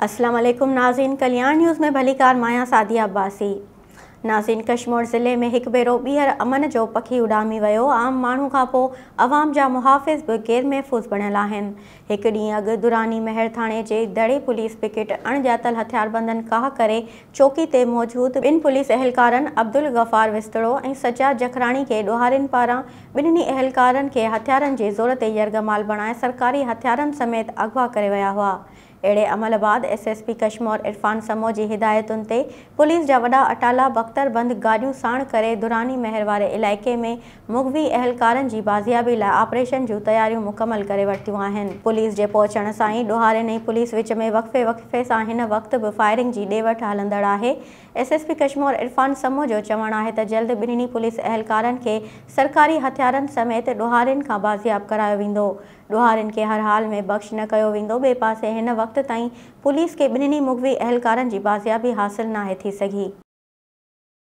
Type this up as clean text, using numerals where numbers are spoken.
اسلام عليڪم ناظرين ڪلياڻ نيوز ۾ ڀليڪار مان آهيان سعديه عباسي ناظرين ڪشمور ضلعي ۾ هڪ ڀيرو ٻيهر امن جو پکي اڏامي ويو عام ماڻهو کان پوء عوام جا محافظ به غير محفوظ بڻيل آهن هڪ ڏينهن اڳ دراني مهر ٿاڻي جي دڙي پوليس پڪيٽ اڻڄاتل هٿياربندن ڪاهه ڪري چوڪي تي موجود ٻن پوليس اهلڪارن عبدالغفار وسطڙو ۽ سجاد جکراڻي کي ڏوهارين پاران ٻنهي اهلڪارن کي هٿيارن جي زور تي يرغمال بڻائي سرڪاري هٿيارن سميت اغوا ڪري ويا هئا اهڙي عمل بعد S S P Kashmore Irfan Samoon جي هدايتن تي پوليس جا وڏا اٽالا بختر بند گاڏيون ساڻ ڪري دراني مهر واري علائقي ۾ مغوي اهلڪارن جي بازيابي لاء آپريشن جون تياريون مڪمل ڪري ورتيون آهن. پوليس جي پهچڻ سان ئي ڏوهارين ۽ پوليس وچ ۾ وقفي وقفي سان هن وقت به فائرنگ جي ڏي وٺ هلندڙ آهي. S S P Kashmore Irfan Samoon جو چوڻ آهي ته جلد ٻنهي پوليس اهلڪارن کي سرڪاري هٿيارن سميت ڏوهارين کان بازياب ڪرايو ويندو. ڏوهارين کي هر حال ۾ بخش نه ڪيو ويندو، ٻئي پاسي هن وقت تائين پوليس کي ٻنهي مغوي اهلڪارن جي بازيابي حاصل ناهي ٿي سگهي.